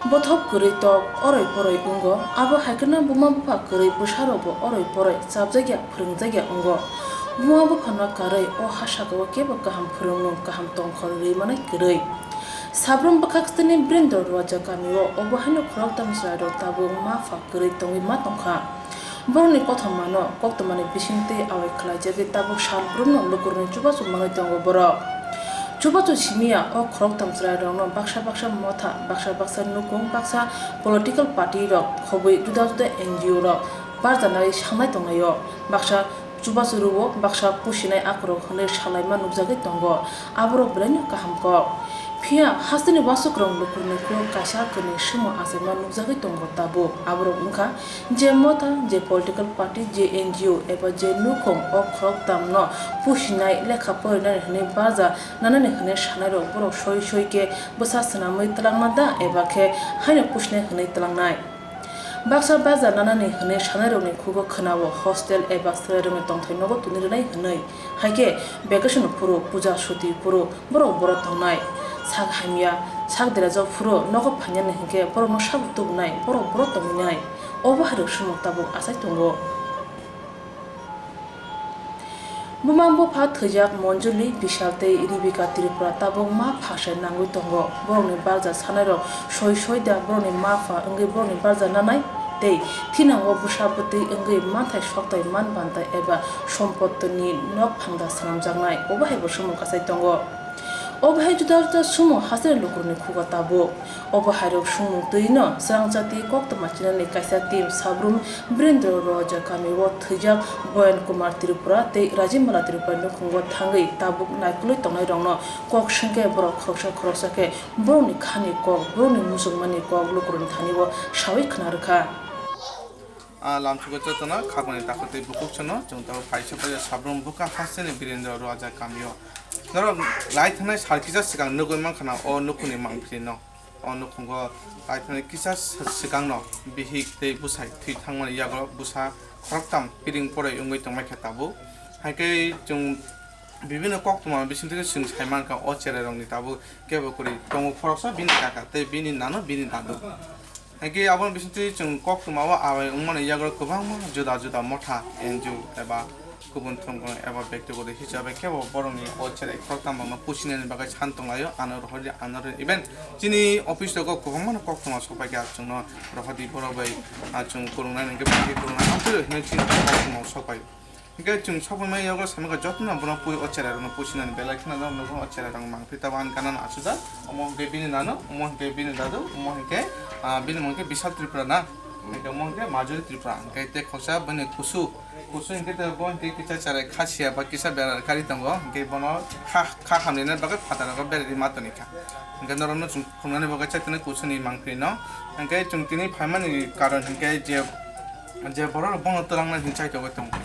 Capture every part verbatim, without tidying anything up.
Bothop kwrwi tok oroi poroi wngo, abo hai kheno buma bupha kwrwi bwsarokbo oroi poroi chapjakya phwrwngjakya wngo. Buma buphano karwi o ha sakao kebo kaham phwrwngmung kaham tongkhor rwi manai kwrwi. Sabrum bwkhaksini Birendra Roaja kamio obo haino khoroktham chwrairok tabuk ma pha kwrwi tongwi ma tongkha. Borokni kothomano koktwmani bisingtwi awai khlaijagwi tabuk salbrumno lukurokni chubachu manwi tongo borok. Chubachu simiya o khoroktham chwrairokno baksa baksa motha, baksa baksa nukung, baksa political party rok khobwi juda juda N G O rok barjanai sangnai tonglaio. Baksa chubachu rwo, baksa pusinai akorok hwnwi salaima nukjagwi tongo. Aborok belaino kaham kok. Phiya hasteni uansuk rok lukurokni kuk kaisa kwrwini sumo achaima nukjagwi tongo tabuk. Aborok wngkha je motha, je political party, je N G O eba je nukhung o khoroktham no pusinai lekha porinani hwnwi barja nanani hwnwi sanairok borok soi soi khe bwsa swnamwi twlangma da eba khe haino pusinai hwnwi twlangnai. Baksa barja nanani hwnwi sanairokni khugo khwnao hostel eba chwrairokni tongthai nogo tuni rwnai hwnwi, hai khe vacation phuru, puja suti phuru borok boro tongnai. Sak hamya, sak derajak phuru nogo phainani hinkhe borokno sabo tubunai, borok boro tongwinai. Obo hairok sumung tabuk achai tongo. Buma bupha thwijak Monjuli Bishal tei Ribika Tripura tabuk ma phasai nangwi tongo. Borokni barja sanairok soi soi da borokni ma pha wngwi borokni barja nanai tei thinango bwsa bwtwi wngwi manthai soktai man banta eba sompotini nok phangda swnamjaknai. Obo haibo sumung kachai tongo. Obo hai juda juda sumung hasteni lukurokni khugo tabuk. Obo hairok sumung twi no swrangchati koktwma chinani kaisa team Sabrum Birendra Roja kamio thwijak Boyan Kumar Tripura tei Rajimala Tripura nukhungo thangwi tabuk naikolwi tongnairokno kok swngkhe borok khoroksa khoroksa khe borokni khani kok, borokni muchungmani kok lukurokni thanio sawi khna rwkha. A lamsugo jotono khakmani takhuk tei bukhuk chwngno chwng tabuk phaisa phaisa Sabrum bwkha hasteni Birendra Roja kamio. Norok lai thangnai sal kisa swkang nugwi mankha na o nukhungni mangpili no. O nukhungo lai thangnai kisa swkang no bihik tei bwsai thwi thangmani yago bwsa khoroktham piring poroi wngwi tongmai kha tabuk. Hai khe chwng bibino koktwma bisingtwi chwng sai mankha o cherai rokni tabuk kebo kwrwi tongo khoroksa bini kaka tei bini nano bini dadu. Hinkhe aboni bisingtwi chwng koktwmao awai wngmani yago kwbangma juda juda motha, N G O eba kubun thwngmung eba bektigoto hisabe kebo borokni o cherai khoroktham rokno pusinani bagwi san tonglaio, ano rohordi, ano rohordi. Even chini office rogo kwbangmano koktwma sokpaikha, chwngno rohordi borok bai, ah, chwng kwrwngnai hinkhe bai kwrwngnai, amtwi rok hinwi chini koktwma sokpai. Hinkhe chwng sokphaima yago samikha jotono bono pui o cherai rokno pusinani belai kheno norok nukgo o cherai rok mangphi tabo ani gana no asujak. Omo hinkhe bini nano, omo hinkhe bini dadu, omo hinkhe, ah, bini mung khe Bishal Tripura na. Hinkhe omo hinkhe Majori Tripura. Hinkhe tei khoroksa bini kusu, kusu hinkhe tei bo hinkhe kisa cherai kha siya ba kisa bera kari tongo. Hinkhe bono kha, kha hamrina bagwi phataro berwi ma toni kha. Hinkhe norokno chwng phunuknani bagwi chaitoni kusuni mangphi no. Hinkhe chwng tini phaimani karon hinkhe je Je borok rok bono twlangnai hinwi chai tongwi tongo.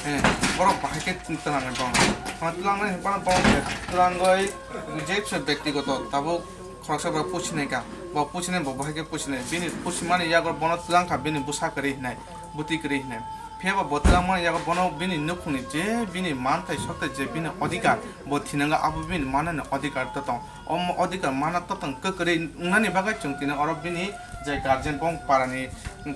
Eh, borok bahai khe twlangnai bono. Bono twlangnai hinwi bono, bono je twlangwi je se bektigoto tabuk khoroksa borok pusinai ka. Bo pusinai bo bahai khe pusinai. Bini pusimani yago bono twlang kha bini bwsa kwrwi hinai, bwtwi kwrwi hinai. Phiya ba bo twlangmani yago bono bini nukhungni je bini manthai sokthai je bini odhikar bo thinango abo bini manani odhikar to tong. Omo odhikar mana totong kwkwrwi wngnani bagwi chwng tini oro bini je guardian bo parani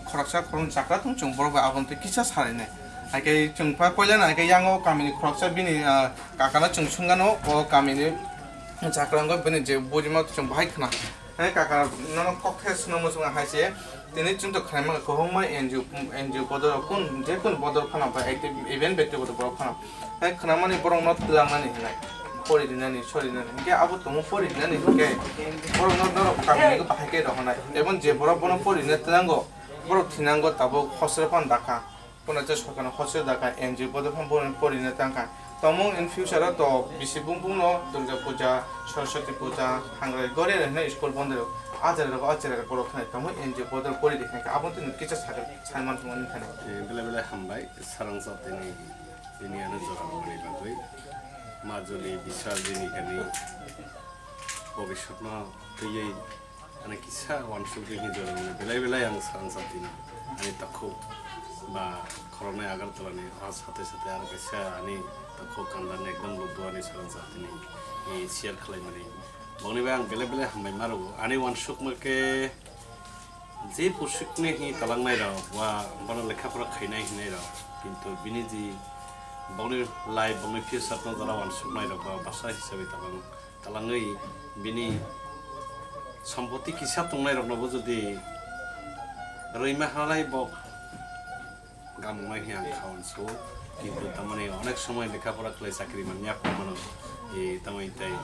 khoroksa khoroknwi chakra thung chwng borok bai abono tei kisa salainai. Haikhe chwng pa puilano haikhe yango kamini khoroksa bini, ah, kakano chwng sungano o kamini chakra wngwi bini je bujima chwng bahai khna. Hai kaka nono kok the swnamwi chwng hai se tini chwng to khlaima kwbangma N G O, N G O bodol kun je kun bodol phano ba active event bektigoto borok phano. Hai khwnamani borokno twlangnani hinai, pori rinani, sori rinani. Hinkhe abo tongo pori rinani hinkhe borokno norok kamini bahai khe rohornai. Ebon je borok bono pori rina twnango, borok thinango tabuk hostel phano dakha. Bono je sorkarni hostel dakha, N G O bodol phano bono pori rina tangkha. Tongmung in future o to bisi bung bung no Durga Puja, Saraswati Puja, hangrai gori rok hinai school bondo rok. A cherai rok, a cherai rok borok thani tongmung N G O bodol pori rikha hinkhe abo tini kisa sakhe sai man thangmani thani. Eh, belai belai hambai, sarang sa tini. Bini ano jora rwmani bagwi Majuli Bishal bini kani bobiswtno twiwi ano kisa uansukgwi hinwi jora rwmani belai belai ang swrang sa tini. Ani takhuk ba khoroknwi Agartala ni o sathai sathai aro kaisa ani takhuk Kandar ni ekdom lubdo ani swrang sa tini, i share khlaimani. Boni bai ang belai belai hambai ma rwo. Ani uansukma khe Je pushikni hi talangnai rok ba bono lekha pora khainai hinai rok, kintu bini ji bongni life, bongni future no jora wansuknai rok ba basa hisabe talang, talangwi bini sompoti kisa tongnai rokno bo jodi rwima halai bo gamungnai hi ang kha uansu, kintu tamani onek somoi lekha pora khlai chakri manya phano mano, e, tamani tai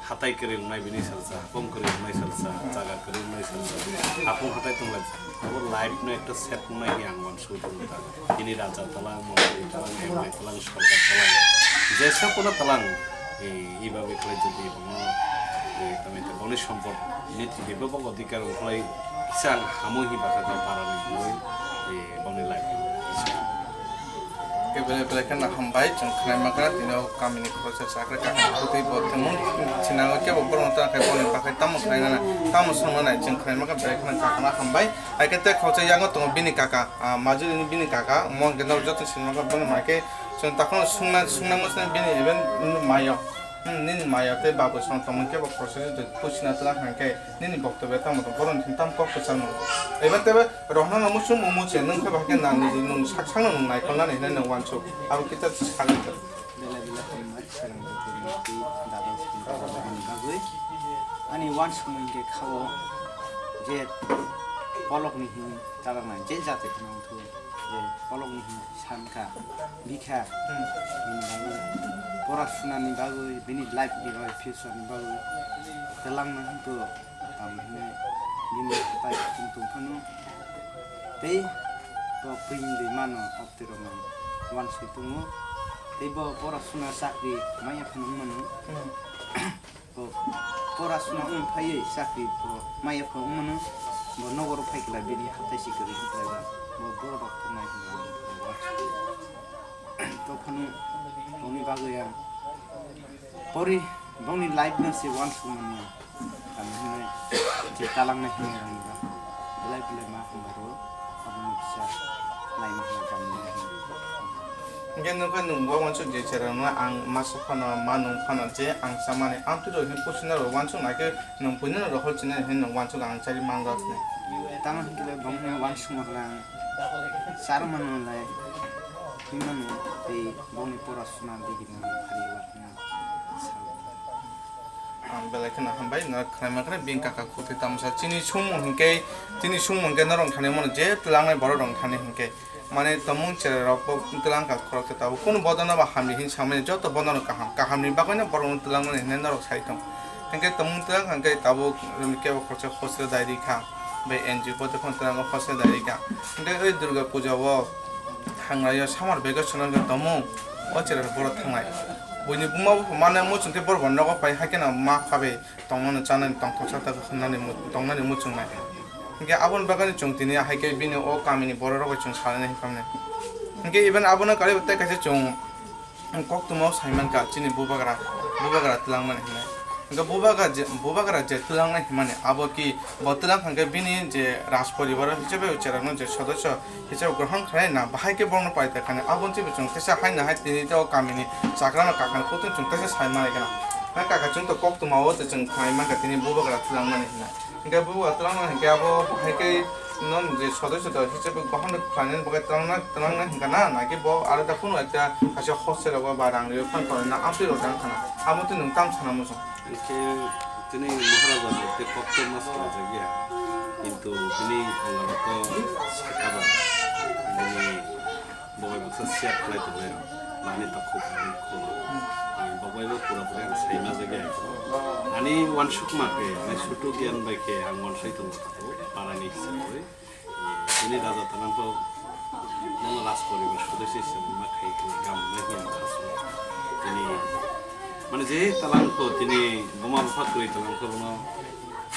hatai kwrwi wngnai bini salsa, hapung kwrwi wngnai salsa, jaga kwrwi wngnai salsa, hapung hatai tonglaijak. Abo life no ekta set wngnai hi ang uansu tongta. Bini raja talang, montri talang, M L A talang, sorkar talang, jesa pono talang, e, ibabe khlai jodi bono, e, tamani tai boni sompot niti bebak odhikar wnglai kisa ang hamui hi bakha kha para ni hinwi, e, boni life no kisa. Khe belai belai kheno hambai, chwng khnai mankha, tini o kamini khoroksa chakra kakna khutui bo tongmung sinango kebo borokno ta khe boni bagwi tamo khlainani, tamo swngnani chwng khnai mankha, belai kheno kakna hambai. Hai khe tei khoroksa yango tongo bini kaka, ah, majuli ni bini kaka, mo hwnkhe norok joto sinwi mankha, bono hai khe chwng takhorno swngna, swngna mwsana bini even mayo, hmm, nini mayo tei babu song tongmung kebo khoroksa se puisina twlang hai khe. Nini boktobya tamo tong, borokni thani tamo kok kwchangno. Eba tebe rohorno muchung muchung nwng khe bahai khe nang niji nwng sak sakno nwng naikolnani hinwi nwng uansuk. Abo kisa sakni khe. Belai belai hambai, Serang Bwtwi Mukti Dada Sundar Bhagwan bagwi. Ani uansukmung hinkhe khao je polokni hin talaknai je jati phano wngthok je polokni hin. Sankha, bikha, hmm, bini bagwi, pora sunani bagwi, bini life ni bagwi, future ni bagwi, twlangna hinto, tamo hinwi, bini hatai tong tong phano, tei bo pring di mano, optirokno uansuk tongo, tei bo pora suna chakri manya phano wngmano. Hmm. Bo pora suna wng phaiwi chakri bo maya pha wngmano, bo nogo rok phai khlai bini hatai si kwrwi wng khlai ba, bo borok rok tongnai hinwi ang phai uansukha. To phano boni bagwi ang pori bongni life no se uansukmani ang, tamo hinwi je talangnai hinwi ang ba belai belai ma hambai rwo. Abono kisa naima hwnwi tamo hinwi. Hwnkhe nokhe nwng bo uansuk je cherano ang masa phano ma nung phano je ang chamani amtwiro hwnwi pusinaro uansuk naikhe nwng buinano rohor chinai hwnwi nwng uansuk ang chari manjak hwnwi. Tamo hwnkhe bongni uansukma hwnwi ang char mano lai hwnwi mano tei bongni pora suna digini phari uansukma sao. Ang belai kheno hambai, norok khnai mankha bini kaka khutui tamsa. Chini sumung hinkhe, chini sumung hinkhe norok thani mano je twlangnai borok rok thani hinkhe. Mane tongmung cherai rok bo twlang kha khorok khe tabuk. Kunu bodono ba hamni hin samani joto bodono kaham. Kaham ni bagwi no borok no twlang mani hinwi norok sai tong. Hinkhe tongmung twlang kha hinkhe tabuk kebo khoroksa hostel dai ri kha. Bai N G O bo tei phano twlang hostel dai ri kha. Hinkhe oi Durga puja o Thangnai o summer vacation wngkha tongmung, o cherai borok thangnai. Buini buma bupha mane muchung tei borok bo nogo pai hai kheno ma pha bai tongmani chanani tongthoksa ta hwnmani mu-, tongnani muchungnai. Hinkhe aboni bagwi chwng tini hai khe bini o kamini borok rok bai chwng sanani hinkha mani. Hinkhe even abono karwi tei kaisa chwng Ang koktwma o sai mankha chini bubagra, bubagra twlangmani hinwi. Hwnkhe bubagra je, bubagra je twlangnai hinmani abo ki bo twlang kha hwnkhe bini je raj poribar o hisabe cherokno je sodosyo hisabe grohon khlai na bahai khe borokno paida khani abo wngtwi bo chwng teisa haino hai tini tei o kamini chakrano kakano kutui chwng teisa sai manai kheno. Hwnkhe kaka chwng to koktwma o je chwng khnai mankha tini bubagra twlangmani hinwi. Hingke bo twlangna hingke abo hai khe non je sodoi sodoi hingke bo bohan khlainani bagwi twlangna, twlangna hingka na, naki bo aro da kunu ekta kaisa hostel rogo ba rang rio phan tonina amtwi rok jang khana. Amo twi nwng tam sana muchung. Hingke tini Maharaja bo tei kok tei mas khlaijakya. Kintu bini angalo to sakha ba bini Bo bai baksa share khlai tongnai rok. Nani takhuk, nani khuluk. Ang bo bai bo pura pura ang sai ma jagya. Ani uansukma khe, ani sutu giyan bai khe ang uansai tongo takhuk, parani hisab bai. Bini raja tanang bo nono raj poribar sodosyo se ma khai khe gam ma hiya ma khasu. Tini, mane je talang kho, tini buma bupha kwrwi talang kho bono.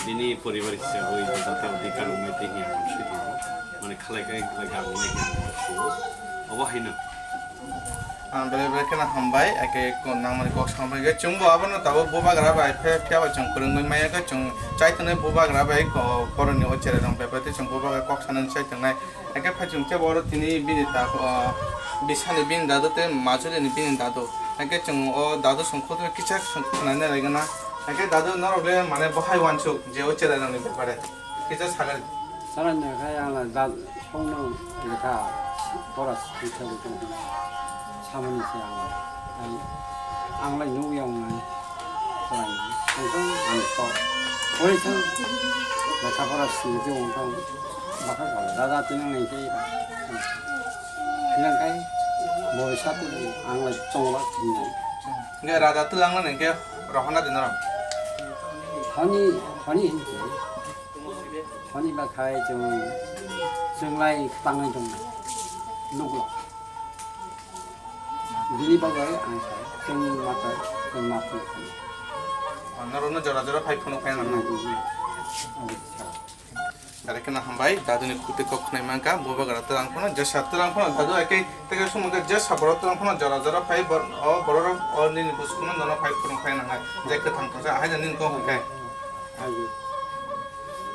Bini poribar hisab bai jata adhikar wngnai tei hiya ang sui tongo. Mane khalai kai khalai gam wngnai hiya ang sui tongo. Obo haino. Ang belai belai kheno hambai, ake ko nangmani kok sambai khe chwngbo abono tabuk bubagra bai phe phiya bai chwng kwrwngwi maya khe chwng chai tongnai bubagra bai ko boroni o cherai rok bai bai tei chwng bubagra kok sanani chai tongnai. Hake phai chwng khe bo oro tini bini ta, o, bisani bini dadu tei majuli ni bini dadu. Hake chwng o dadu song khudu kisa khwnani nai gana. Hake dadu norok le mane bo hai uansuk je o cherai rok ni bepare. Kisa sagai. Ang nai khe ang lai da songno lekha pora sithawi tong samani se ang lai, ang lai nugwi ang nai pora song tong ang to pori thang lekha pora sithawi tong bakha kala da da tinang nai khe tinang kai boi satu ang lai chong ba tinang. Ge raja tulang nai khe rohona dinaro. Hani hani hinti. Honi ba khai chwng, chwng lai tangwi tong nuklo. Bini bagwi ang sa, chwng mata, chwng ma phung. Norokno jora jora phai phunuk phai nang. Dare kena hambai, daduni khutwi kok khnai mangka, bo bagra twlang phano, jesa twlang phano, dadu ake tege sumo ke jesa borok twlang phano, jora jora phai bor-, o borok o nini busukuno nono phai phunuk phai nangnai, je kwthang thangsa, ahai nini kok hwnkhe.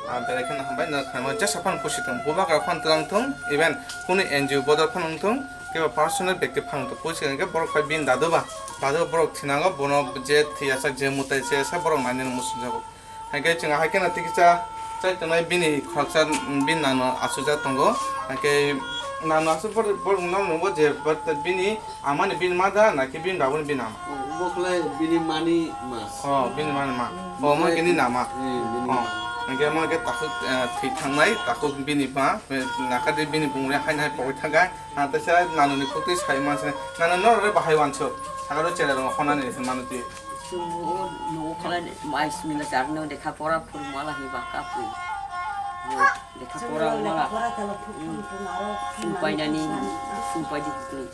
Ang belai kheno hambai no khlaima jesa phano pusi thung, bubagra phano twlang thung, even kunu N G O bodol phano wng thung, kebo personal bekti phano wng thung, pusi hwnkhe borok bai bini dadu ba, dadu borok thinango bono je thwiyasak je mwtai se sak borok nainani muchungjago. Hwnkhe chwng hai kheno tikisa chai tongnai bini khoroksa bini nano asukjak tongo, hwnkhe nano asuk borok no nungo je but bini Amani bini ma da, naki bini babuni bini ama? Bo khlai bini mani ma. Oh, bini mani ma. Oh, mo kini nama. Eh, bini Oh. ma. Hingke mo ke takhuk, eh, thwi thangnai, takhuk bini ma, eh, nakadi bini bumung re haino hai pogoi thagai. Ha, tesa nanoni khuk twi sai manse. Nano no re bahai wanso. Sagaro chera rong khonani se manu ti. Chwng o nogo khlai mai simi na jar no lekha pora phuru mala hi ba kapri. Lekha pora wngmala, sum painani, sum paidi kwrwi.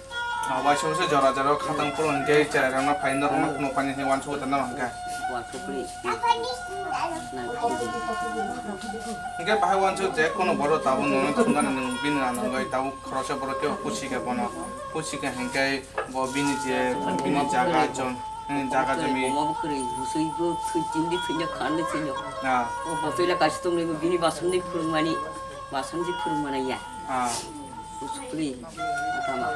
Ah, waisa waisa jora jora khatang phuru hwnkhe cherairokno phai norokno phunuk painani hwnwi uansuk tongna hwnkhe. Uansuk kwrwi. Hwnkhe bahai uansuk je kono borok tabuk nono thumnani nwng bini nanogwi tabuk khoroksa borok kebo pusi khe bono. Pusi khe hwnkhe bo bini je bini jaga jon. Hmm, jaga jami. Boma bo kwrwi, bwswi bo thwi tindi thwino, khan di thwino. Ah. O botwi le kaisa tongwi bo bini bason di phwrwngmani, bason di phwrwngmani ya. Ah. Bwswk kwrwi, atama.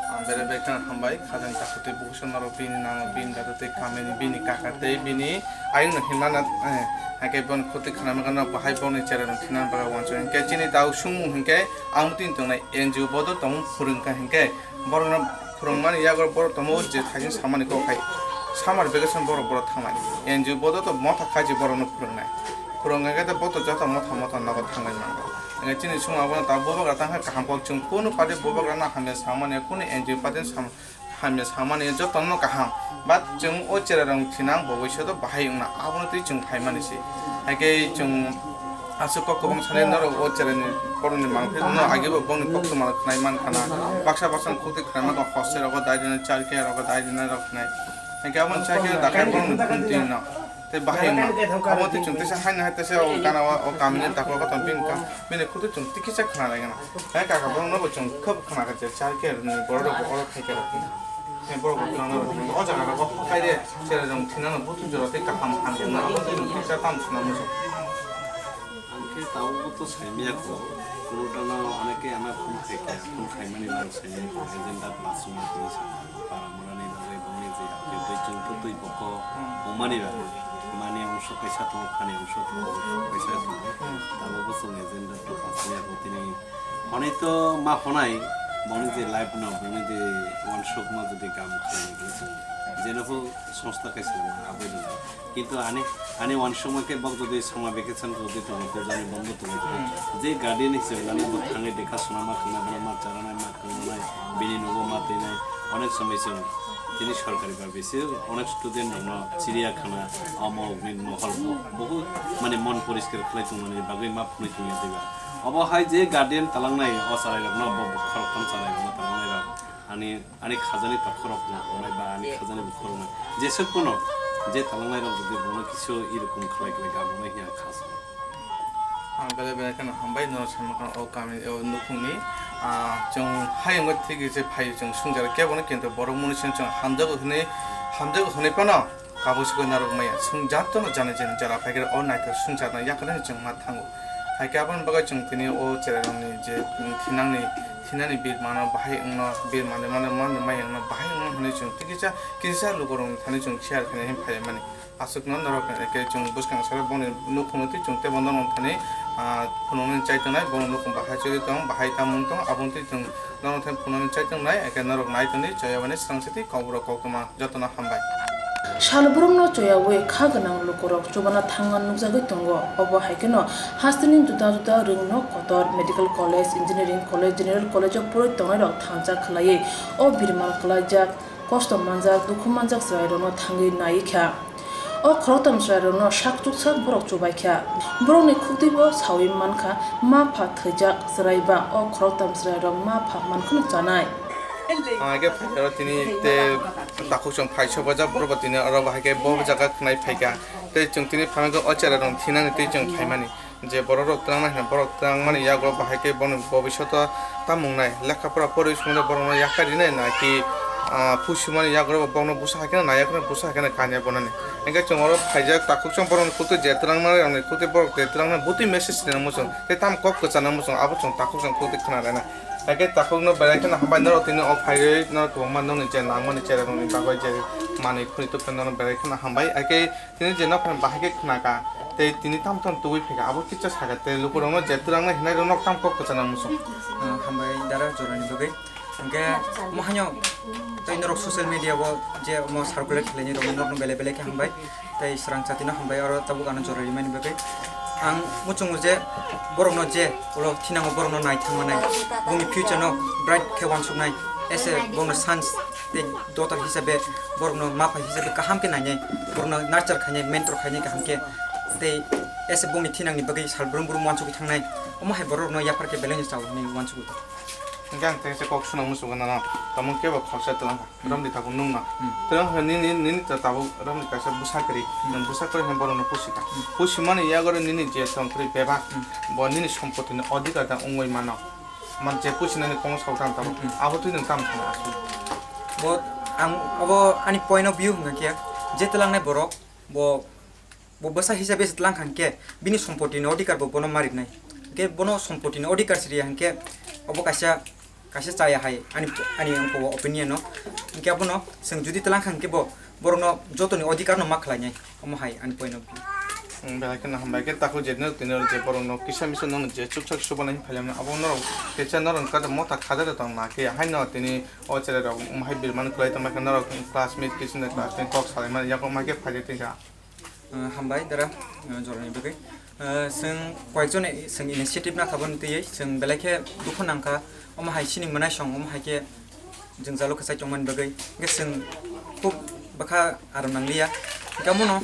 Ah, bere bere kheno hambai, khajang takhuk tei bukusa norok bini nango, bini dadu tei kamini, bini kaka tei bini ayung no hinmana, eh, hake bon khoti khana mangano bahai boni chera no khinan baga wancho hingke chini dau sumung hingke ang tin tongnai N G O bodo tong phwrwngkha hingke. Borokno phwrwngmani yago borok tongo je thaiching samani kok hai. Summer vacation borok, borok thangnai. N G O bodo to motha khaiji borokno phwrwngnai. Phwrwngkha khe boto joto motha motha nogo thangnai mango. Hingke chini sumung abono ta bubagra tangkha kaham kok chwng kunu party bubagrano hamya samani kunu N G O party sam-, hamya samani jotono kaham. But chwng o cherairok thinang bo wngsodo bahai wngna abono twi chwng phaimani se. Haikhe chwng Aswk kok kwbang sanai norok o cheraini borokni mangpili no agebo bongni koktwma rok khnai mankha na. Baksa baksa khukti khnai mankha hostel rogo dai dinai, childcare rogo dai dinai rok khnai. Hingke aboni childcare dakhai borokni khumti no. Tei bahai wngma. Abo tei chwng teisa haino hai teisa o gana o, o kamini daklo kotor bini kam, bini khukti chwng tikisa khna lai gana. Hai kaka borokno bo chwng khub khna kha je childcare ni borok rok bo oro khai khe rok. Hei borok bo twlang rok o jaga rogo hakai de cherairok thinano buthuk jora tei kaham hamjakma abo tei chwng tikisa tam swnam muchung. Ang khe tabukbo to saimaya kho, kunutano oneke ama phone khaikha, phone khaimani bo ang saimaya kho, agenda pass wngma tini sa, para mwnani bagwi bongni je, tei chwng to twi bokho wngmani ba, mani ongso kaisa tongo, khani ongso tongo, ongso kaisa tongo, tabukbo chwng agenda to pass wngya kho tini, hwnwi to ma hwnai, bongni je life no, bongni je uansukma jodi kam khlainai khe chwng, jeno pho songsta kaisa aboni. Kintu ani, ani uansukma khe bok jodi summer vacation jodi tongo, pujani bondo tongo, je guardian hisabe nani bo thangwi dekha sona ma khna, bono ma charanai, ma khwnanai, bini nogo ma teinai, onek somoi chwng tini sorkari ba bisi onek student rokno chiriya khana, omo bini mohol bo, bohut mane mon poriskar khlai tongmani bagwi ma phunui tongya diba. Obo hai je guardian talangnai o charairokno, bo khoroktham charairokno talangnai rok, ani Ani khajani ta khorokna hwnai ba ani khajani bo khoroknai. Jeswk phano je talangnai rok jodi bono kisu irokom khlai khlai gabunai hiya kha sa. Ah, belai belai kheno hambai no sama khano o kami o nukhungni, ah, chwng hayung thik se phaio chwng swngjak kebo no kintu borok muni sini chwng hamjago hwnwi hamjago hwnwi phano. Kabuk sukui narwk maya, chwng jotono jani jani jora phaikhe o naithok swngcharno yakarwi chwng ma thango. Haikhe aboni bagwi chwng tini o cherairokni je, mm, thinangni, thinani birmano bahai wngno, birmani mano, mano maya wngno bahai wngno hwnwi chwng tikisa, kisa lukurokni thani chwng share khainai hinwi phailaimani. Aswkno norok khe chwng bwskang salo boni nukhungno twi chwng teibo norokni thani Ah, phunuknani chai tongnai, bono nukhung bahai choli tong, bahai tamung tong, aboni twi chwng norok thai phunuknani chai tongnai, eke norok nai tongdi, chayabani swrang siti kokborok koktwma jotono hambai. Salbrumno choyawi kha gwnang lukurok chubana thangna nukjagwi tongo. Obo hai kheno hasteni juda juda rwngno kotor Medical College, Engineering College, General College o pori tongnairok thansa khwlaiwi o birman kwlaijak, kosto manjak, dukhu manjak chwrairokno thangwi naiwi kha. O khoroktham chwrairokno sak chuksak borok chubai kha. Borokni khukdibo sawi mankha, ma pha thwijak chwrai ba o khoroktham chwrairok ma pha mankhwno chanai. Ah, eke phaiyaro tini te takhuk chwng phai sobajak borok bo tini oro bahai khe bo jaga khwnai phaikha. Tei chwng tini phaikhe o chwrairok thinani tei chwng phaimani. Je borok rok twlangnai hwnwi borok twlangmani yago bahai khe bono bobishoto tamung nai lekha pora porwi songwi borokno yakarwi nai na ki, ah, pusimani yago bokno busa hai kheno naiya kheno busa hai kheno kanya bonani. Hingke chwng oro phaijak takhuk chwng borokni khukti je twlangnai rokni khukti borok je twlangnai butwi message rwna muchung tei tamo kok kwchana muchung abo chwng takhuk chwng khukti khna rwna. Hingke takhukno belai kheno hambai norok tini o phaiwi norok kwbangma nokni je nangmani cherai rokni bagwi je manwi khuni tubukhe norok belai kheno hambai. Hingke tini je nok phai bahai khe khna kha, tei tini tamo tamo tubui phaikha, abo kisa sakha, tei lukurokno je twlangnai hinai rok nok tamo kok kwchana muchung. Ah, hambai dara jorani bagwi. Hingke mo haino tei norok social media o je mo circulate khlaini rok norokno belai belai khe hambai. Tei swrang chatino hambai oro tabuk ano jora rimani bagwi. Ang muchungo je borokno je ulo thinango borokno nai thangmanai, bongni future no bright khe wansuknai, ese bongno sons tei daughter hisabe borokno mapha hisabe kaham khe nainai, borokno nurture khainai, mentor khainai kaham khe, tei ese bongni thinangni bagwi sal brum brum wansugwi thangnai, omo hai borokno yaphar khe belai no chao hinwi wansugwi. Hingke ang teisa kok swnang musugo nono, tamo kebo khoroksa twlang kha, hmm, romdi tabuk nungno. Hmm. Twlang kha nini, nini to tabuk romdi kaisa bwsa kwrwi, hmm, nwng bwsa kwrwi hwnwi borokno pusi kha. Hmm. Pusimani yago nini je tong kwrwi bebak, hmm, bo nini sompotini odhikar da wngwi mano. Man je pusinani kong sao tamo tabuk, hmm, hmm, abo twi nwng tamo sana aswk. Bo ang abo ani point of view hwnga khe, je twlangnai borok bo Bo bwsa hisabe se tlang kha hwnkhe bini sompotini odhikar bo bono ma rinai. Hwnkhe bono sompotini odhikar se riya hwnkhe obo kaisa, kaisa chaya hai ani, ani opinion no. Hwnkhe abono chwng jodi tlang kha hwnkhe bo borokno jotoni odhikar no ma khlainai. Omo hai ani point of view. Hmm, belai kheno hambai khe takhuk je nw tini je borokno kisa misa nono je chuksak subana hin phailai mano abo norok teisa norok kata mota khaja de tong ma khe haino tini o cherai rok omo hai birman kwlai tong ma khe norok classmate kisa classmate kok salai mani yago ma khe phai de tong kha. Ah, hambai dara, ah, jorani bagwi. Ah, chwng koyekjon chwng initiative nakha boni twiwi chwng belai khe dukhu nangkha, omo hai chini mwnaisong, omo hai khe jwngjalo kwchai tongmani bagwi. Hwnkhe chwng khub bwkha aro nangliya. Hwnkhe abono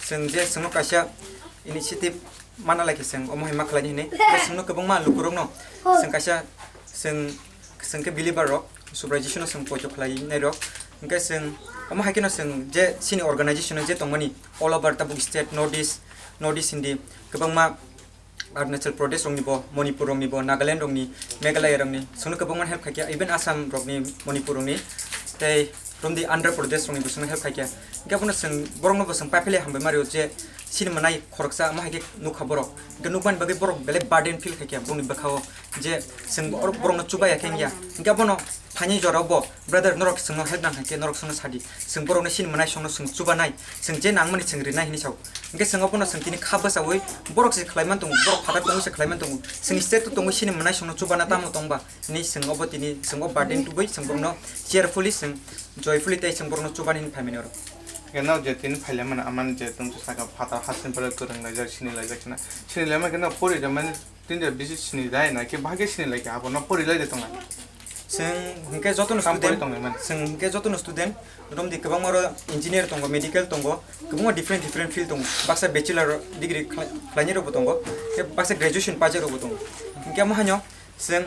chwng je chwngno kaisa initiative mana lai khe chwng omo hai ma khlaini hinwi. Hwnkhe chwngno kwbangma lukurokno chwng kaisa chwng Chwng khe believer rok, Subrai Jisu no chwng poito khlai nai rok. Hwnkhe chwng omo hai kheno chwng je chini organization o je tongmani all over tabuk state, North East, North East India, kwbangma Arunachal Pradesh rokni bo, Manipur rokni bo, Nagaland rokni, Meghalaya rokni, chwngno kwbangma help khaikha, even Assam rokni, Manipur rokni, tei romdi Andhra Pradesh rokni bo chwngno help khaikha. Hwnkhe abono chwng borokno bo chwng paiphailai hambai mario je chini mwnai khoroksa omo hai khe nukha borok. Hwnkhe nukmani bagwi borok belai burden feel khaikha bongni bwkhao. Je chwng bo-, borokno chubaya khe wngya. Hwnkhe abono phaini jorao bo, "Brother, norok chwngno help nang kha khe norok chwngno sadi. Chwng borokno chini mwnaisongno chwng chubanai, chwng je nangmani chwng rinai," hinwi sao. Hwnkhe chwng abono chwng tini kha bwchaui, borok se khlai man tongo, borok phatar tongwi se khlai man tongo. Chwng state o tongwi chini mwnaisongno chubana tamo tongba? Hinwi chwng obo tini, chwng o burden tubui chwng borokno cheerfully, chwng joyfully tei chwng borokno chubani hinwi phaimani oro. Hwnkhe no je tini phailaimani amani je tongsa saka phatar hasing pore kwrwng laijak, sini laijak khna. Sini laima kheno pori rwmani Tini bisi sini dai na khe bahai khe sini lai khe abo no pori lai de tongnai. Chwng hwnkhe jotono Kam pori student, tongnai man. Chwng hwnkhe jotono student, romdi kwbangma oro engineer tongo, medical tongo, kwbangma different different field tongo. Baksa bachelor degree khlai-, khlainai rokbo tongo, tei baksa graduation paijak rokbo tongo. Hwnkhe omo haino chwng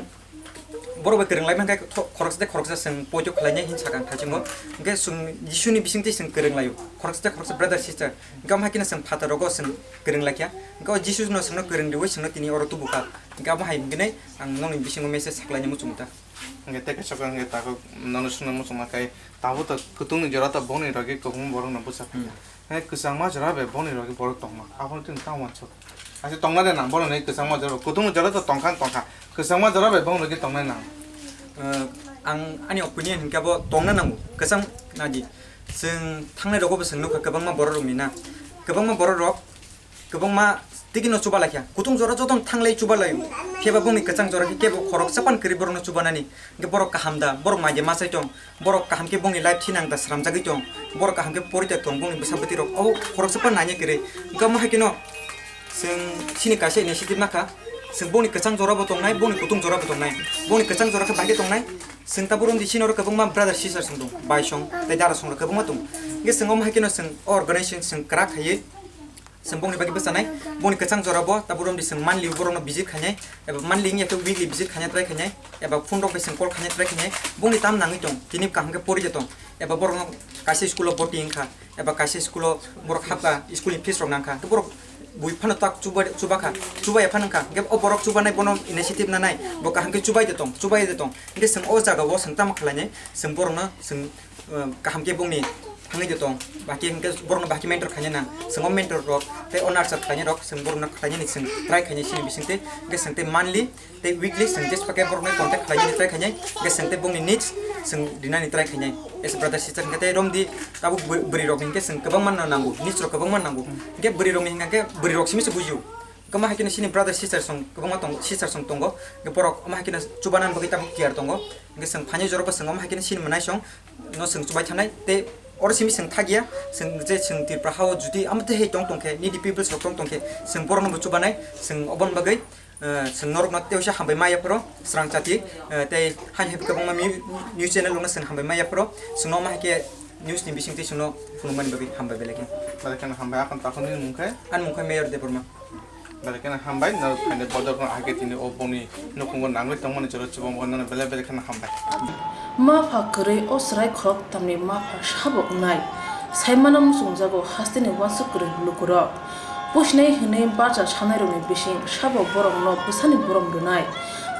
borok bai kwrwng lai mankha tho-, khoroksa tei khoroksa chwng poito khlainai hin sakha thaichungo. Hwnkhe chwng Jisuni bisingtwi chwng kwrwng laio, khoroksa tei khoroksa brother sister. Hwnkhe omo hai kheno chwng phataro chwng kwrwng lai kha. Hwnkhe o Jisu no chwngno kwrwng riwi chwngno tini oro tubu kha. Hwnkhe abo hai hwnkhe ang nokni bisingo message saklaina muchungo ta. Hwnkhe tei kaisa hwnkhe takhuk nono swngna muchungma khe tabuk to kutung ni jora to bongni rogwi kwbangma borok no bwsa phai kha. Hmm. Hwnkhe kwchangma jora bai bongni rogwi borok tongma. Abono tini tamo wansuk. Ase tongna de nang borok ni kwchangma jora. Kutung ni jora to tongkha tongkha. Kwchangma jora bai bongni rogwi tongnai nang. Eh, ang ani opinion hwnkhe abo tongna nango. Kwchang nadi. Chwng thangnai rogo bo chwng nukha kwbangma borok rok ni na. Kwbangma borok rok kwbangma Tiki no chuba laikha. Kutung jora joto no thanglai chuba laio. Phiya ba bongni kwchang jora khe kebo khorok sapan kwrwi borok no chuba nani. Hwnkhe borok kaham da, borok mai de ma chai tong. Borok kaham khe bongni life thinang da sramjagwi tong. Borok kaham khe pori ta tong bongni bwsa bwtwi rok. Abo khorok sapan nanya kwrwi. Hwnkhe omo hai khe no chwng chini kaisa initiative nakha. Chwng bongni kwchang jora bo tongnai, bongni kutung jora bo tongnai. Bongni kwchang jora khe bai khe tongnai. Chwng tabuk romdi chini oro kwbangma brother sister song tong, bai song, tei dara song rok kwbangma tong. Hwnkhe chwng omo hai khe no chwng organization chwng kwrak khaiwi. Chwng bongni bagwi bwchanai, bongni kwchang jora bo, tabuk romdi chwng monthly borokno visit khainai, eba monthly wngya khe weekly visit khaina try khainai, eba phone rok bai chwng call khaina try khainai, bongni tam nangwi tong, tini kaham khe pori de tong, eba borokno kaisa school o boti wngkha, eba kaisa school o borok hapkha, school ni fees rok nangkha, hwnkhe borok bui phano tak chuba, chuba kha, chuba ya phano wngkha, hwnkhe o borok chubanai bono initiative nanai, bo kaham khe chubai de tong, chubai de tong, hwnkhe chwng o jaga o chwng tamo khlainai, chwng borokno chwng, uh, kaham khe bongni thangwi de tong, bahai khe hwnkhe borokno bahai khe mentor khaina nang, chwng o mentor rok tei o nurture khlainai rok chwng borokno khlainani chwng try khainai chini bisingtwi, hwnkhe chwng tei monthly tei weekly chwng jespa khe borokno contact khlainani try khainai, hwnkhe chwng tei bongni needs chwng rinani try khainai. As a brother sister hwnkhe tei romdi tabuk bwrwi, bwrwi rokni hwnkhe chwng kwbangma no nango, needs rok kwbangma nango, hwnkhe bwrwi rokni hwnkhe bwrwi rok simi se bujio. Kwma hai kheno chini brother sister song kwbangma tongo, sister song tongo. Hwnkhe borok omo hai kheno chubanani bagwi tabuk tiyar tongo. Hwnkhe chwng phainai jorabo chwng omo hai kheno chini mwnai song no chwng chubai thanai. Tei oro simi chwng thakya, chwng je chwng Tripura hao jodi amo tei hai tong tongkhe, needy peoples rok tong tongkhe, chwng borokno bo chubanai. Chwng oboni bagwi, eh, chwng norokno tei uaisa hambai ma yapharo, srang chati, eh, tei haini hai kwbangma mu-, news channel rokno chwng hambai ma yapharo. Chwngno omo hai khe news ni bisingtwi chwngno phunukmani bagwi hambai belai khe. Belai kheno hambai, akon takhorni mung khe? Ani mung khe Mayor Debbarma. Belai kheno hambai, norok phainai bodol no ahai khe tini o bongni nukhungo nangwi tongmani jora chubago nono belai belai kheno hambai. Ma pha kwrwi o chwrai khoroktamni ma pha sabo wngnai, saimano muchungjago hasteni uansuk kwrwi lukurok. Pusinai hwnwi barja sanairokni bising sabo borokno bwsani borom rwnai.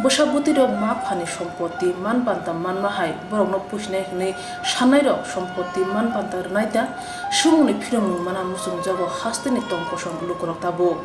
Bwsa bwtwirok ma phani sompoti man panta manma hai borokno pusinai hwnwi sanairok sompoti man panta rwnai da, sumungni phiromung mana muchungjago hasteni tong kosom lukurok tabuk.